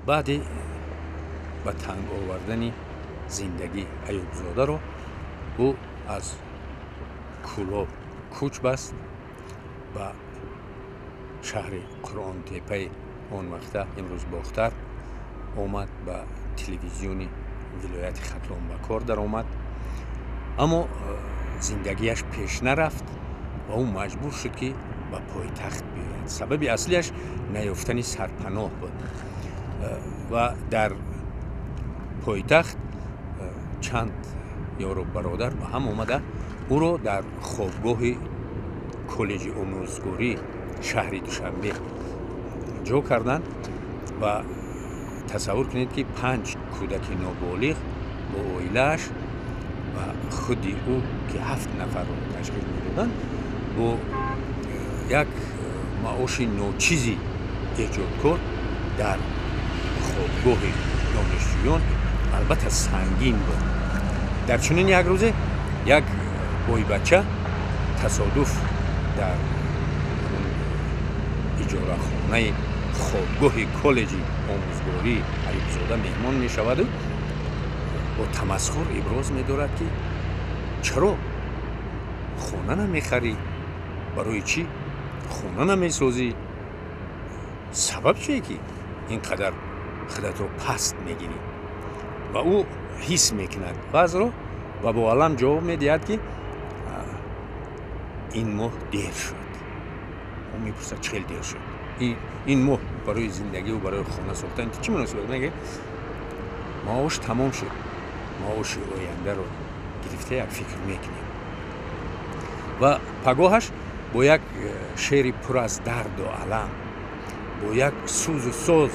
Баъди ба танг овардани зиндагӣ Аюбзодаро, ӯ аз Кӯлоб кӯч баст, ба шаҳри Қуръонтеппаи он вақта, имрӯз Бохтар, омад, ба телевизиони вилояти Хатлон ба кор даромад. Аммо зиндагиаш пеш нарафт ва ӯ маҷбур шуд, ки ба пойтахт биёяд. Сабаби аслиаш наёфтани сарпаноҳ буд. Ва дар пойтахт чанд ёру бародар ба ҳам омада, ӯро дар хобгоҳи коллеҷи омӯзгории шаҳри Душанбе ҷо карданд. Ва тасаввур кунед, ки панҷ кӯдаки ноболиғ бо оилааш ва худи ӯ, ки ҳафт нафарро ташкил медоданд, бо як маоши ночизи эҷодкор дар хобгоҳи донишҷӯён, албатта, сангин буд. Дар чунин як рӯзе як бойбача тасодуф дар иҷорахонаи хобгоҳи коллеҷи омӯзгории Аюбзода меҳмон мешаваду бо тамасхур иброз медорад, ки чаро хона намехарӣ, барои чӣ хона намесозӣ, сабаб чие, ки ин қадар худатро паст мегирӣ? Ва ӯ ҳис мекунад вазъро ва бо алам ҷавоб медиҳад, ки ин моҳ дер шуд. Ӯ мепурсад: чӣ хел дер шуд ин моҳ барои зиндагиву барои хона сохтан чӣ муносибат? Мега: маош тамом шуд, маоши ояндаро гирифта як фикр мекунем. Ва пагоҳаш бо як шеъри пур аз дарду алам, бо як сӯзу соз,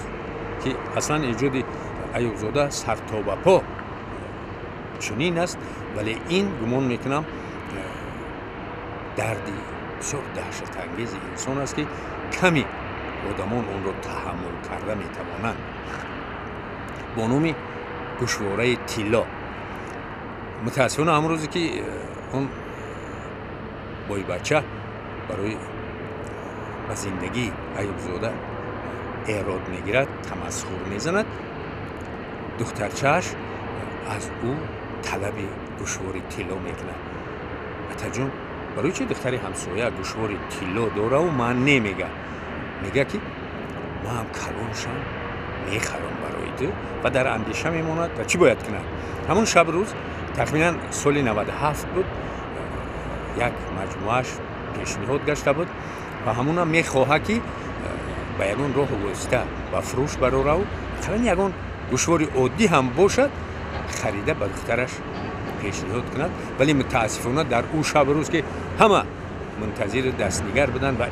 ки аслан эҷоди Аюбзода сартобапо чунин аст, вале ин, гумон мекунам, дарди бисёр даҳшатангези инсон аст, ки ками одамон онро таҳаммул карда метавонанд, бо номи «Гӯшвораи тилло». Мутаассифона, ҳамон рӯзе ки он бойбача барои ба зиндагии Аюбзода эрод мегирад, тамасхур мезанад, духтарчааш аз ӯ талаби гӯшвори тилло мекунад. Атаҷон, барои чи духтари ҳамсоя гӯшвори тилло дораву ман не? Мега, ки ман калон шам, мехарам барои ту. Ва дар андеша мемонад ва чӣ бояд кунад. Ҳамон шаб рӯз, тахминан соли 97 буд, як маҷмӯааш пешниҳод гашта буд ва ҳамонам мехоҳад, ки ба ягон роҳу восита ба фурӯш барораву ақаллан ягон гӯшвори оддӣ ҳам бошад, харида ба духтараш пешниҳод кунад. Вале мутаассифона, дар ӯ шаб рӯз, ки ҳама мунтазири дастнигар буданд ва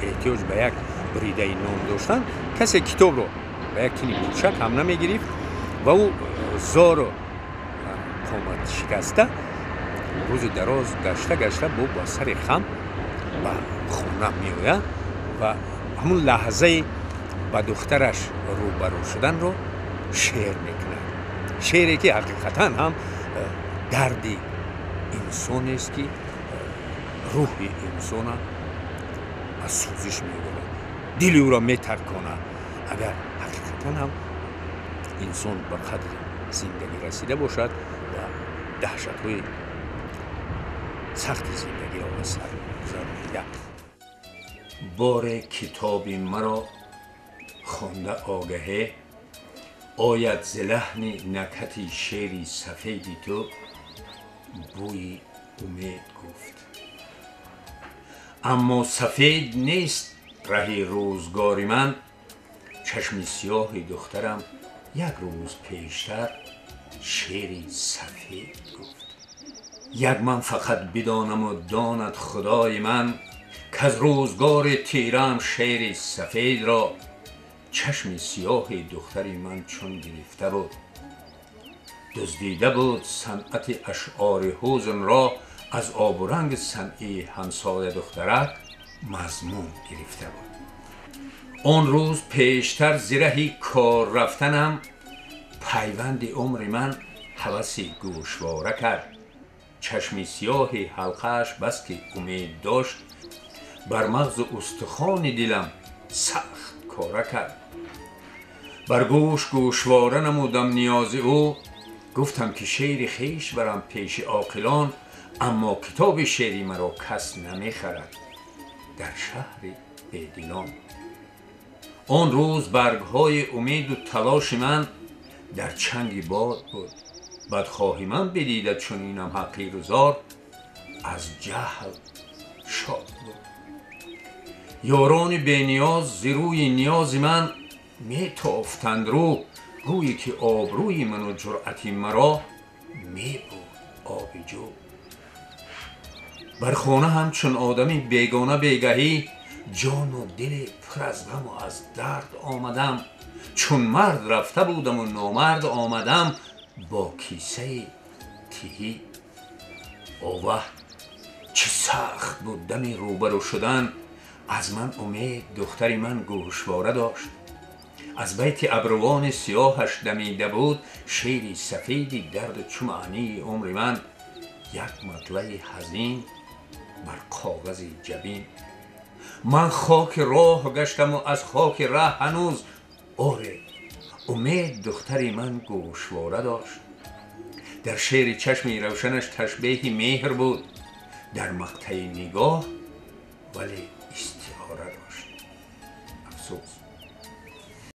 эҳтиёҷ ба як буридаи нон доштанд, касе китобро ба як тини мурчак ҳам намегирифт. Ва ӯ зору қомат шикаста, рӯзи дароз гашта гашта, бо ба сари хам ба хона меояд ва ҳамун лаҳзаи ба духтараш рӯбарӯ шуданро шеър мекунад, шеъре ки ҳақиқатан ҳам дарди инсонест, ки рӯҳи инсона аз сӯзиш меорад, дили ӯро метарконад, агар ҳақиқатан ҳам инсон ба қадри зиндагӣ расида бошад ва даҳшатҳои сахти зиндагиро ба сар гузаронида. Боре китоби маро хонда огаҳе ояд, зи лаҳни накҳати шеъри сафеди ту бӯи умед гуфт. Аммо сафед нест раҳи рӯзгори ман. Чашми сиёҳи духтарам як рӯз пештар шеъри сафед гуфт. Як ман фақат бидонаму донад Худои ман, каз рӯзгори тираам шеъри сафедро чашми сиёҳи духтари ман чун гирифта буд. Дуздида буд санъати ашъори ҳузнро, аз обу ранги самъи ҳамсоя духтарак мазмун гирифта буд. Он рӯз пештар зи раҳи кор рафтанам пайванди умри ман ҳаваси гӯшвора кард. Чашми сиёҳи ҳалқааш, баски умед дошт, бар мағзу устухони дилам сахт кора кард. Бар гӯш гӯшвора намудам ниёзи ӯ, гуфтам ки шеъри хеш барам пеши оқилон, аммо китоби шеъри маро кас намехарад дар шаҳри бедилон. Он рӯз баргҳои умеду талоши ман дар чанги бод буд. Бадхоҳи ман бидида чунинам ҳақиру зор, аз ҷаҳл шод буд. Ёрони бениёз зи рӯи ниёзи ман метофтанд рӯ, гӯе ки обрӯи ману ҷуръати маро мебуд оби ҷӯ. Бар хона ҳамчун одами бегона бегаҳӣ, ҷону дили пур аз ғаму аз дард омадам. Чун мард рафта будаму номард омадам бо кисаи тиҳӣ. Оваҳ, чӣ сахт буд дами рӯбарӯ шудан, аз ман умед духтари ман гӯшвора дошт. Аз байти абрувони сиёҳаш дамида буд шеъри сафеди дарду чу маънии умри ман, як матлаи ҳазин бар коғази ҷабин. Ман хоки роҳ гаштаму аз хоки раҳ ҳанӯз, оре, умед духтари ман гӯшвора дошт. Дар шеъри чашми равшанаш ташбеҳи меҳр буд, дар мақтаи нигоҳ вале